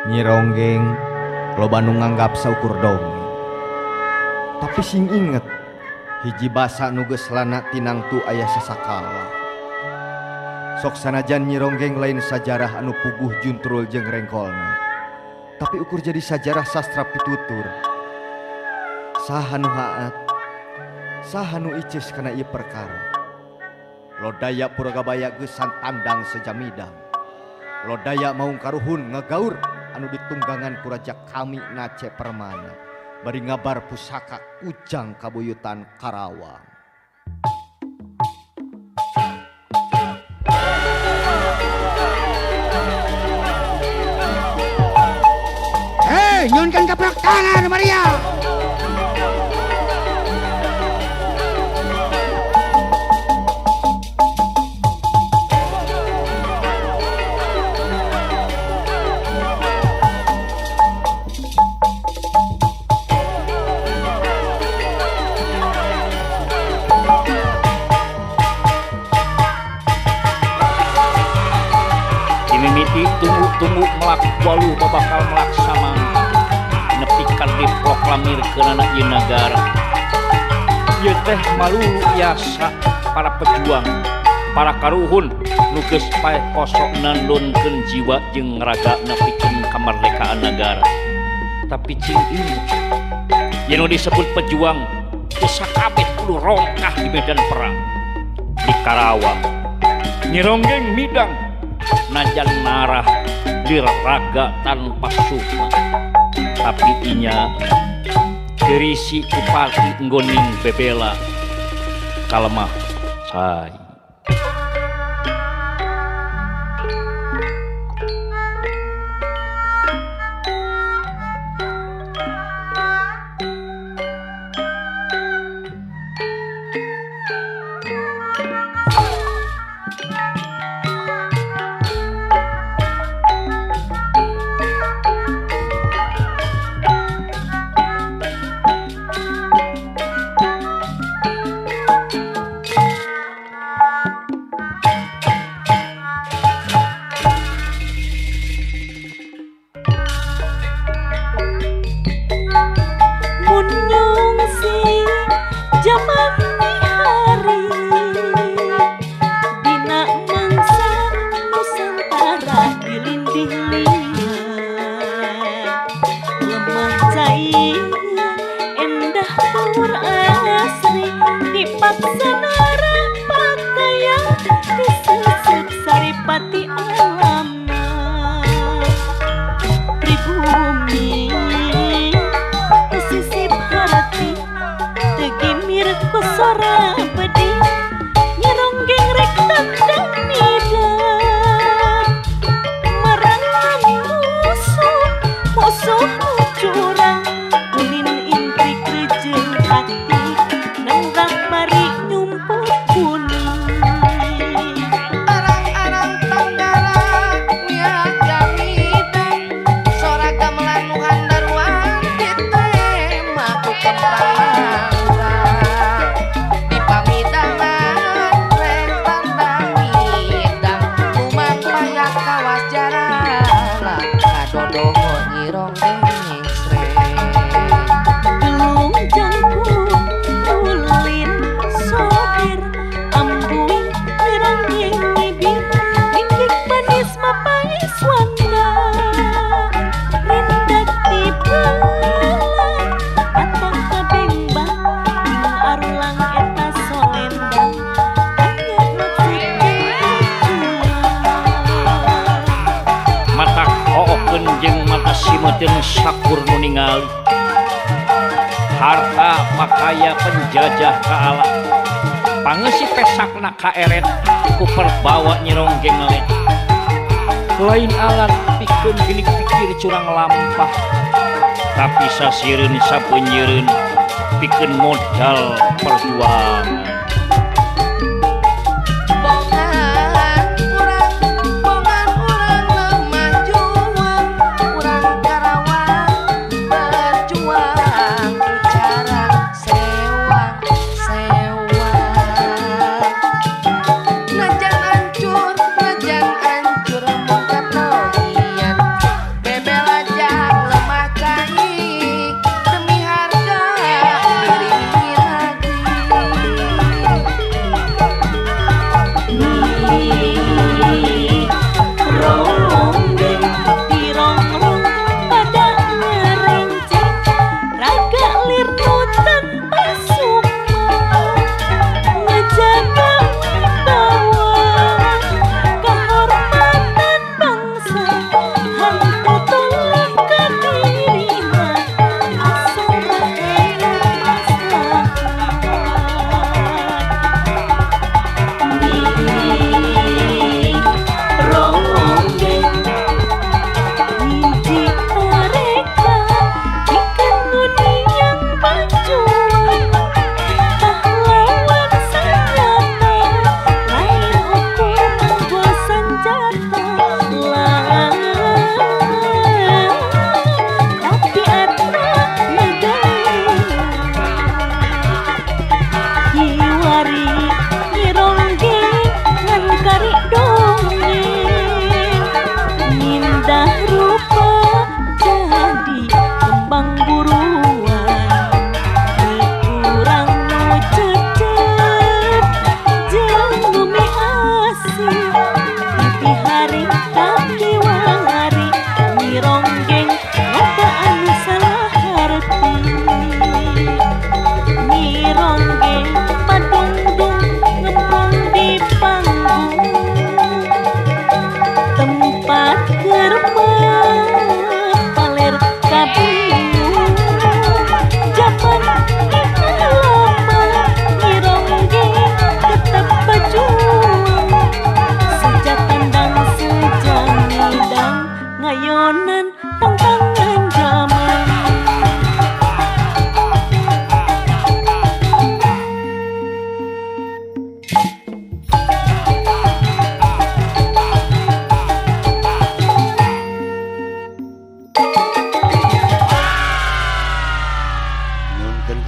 Nyi Ronggeng loba nu nganggap saukur dongeng. Tapi sing inget, hiji basa nu geus lana tinangtu aya sasakala. Sok sanajan Nyi Ronggeng lain sajarah anu puguh juntrul jeung rengkolna, tapi ukur jadi sajarah sastra pitutur. Saha nu haat, saha nu icis kana ieu perkara. Lodaya Purgabaya geus tandang sejamidang. Lodaya maung karuhun ngagaur anu ditunggangan ku raja kami Nace Permana bari ngabar pusaka kujang kabuyutan Karawang. Hei, nyunkan keplak tangan Maria. Tunggu-tunggu melak waluh bakal melak samang nepikan diproklamirkeun anak ieu nagara. Ieu teh malulu yasa para pejuang, para karuhun nu geus paeh kosok nandonkeun jiwa jeung raga nepikeun kamerdekaan nagara. Tapi cing ieu yen nu disebut pejuang teu sakabeh kudu rongkah di medan perang. Di Karawang Nyi Ronggeng midang najan narah diraga tanpa sukma, tapi inya gerisi kupati nggoning bebela kalemah cai. Sakur nu ningali harta makaya penjajah kaala pangeusi pesakna kaeret ku perbawa Nyi Ronggeng ngelet lain alat pikeun geuning pikir curang lampah tapi sasireun sapeunyereun pikeun modal perjuangan. Najan ancur, bebela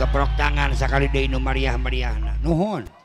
Keprok tangan sakali deui nu mariah-mariahna. Nuhun.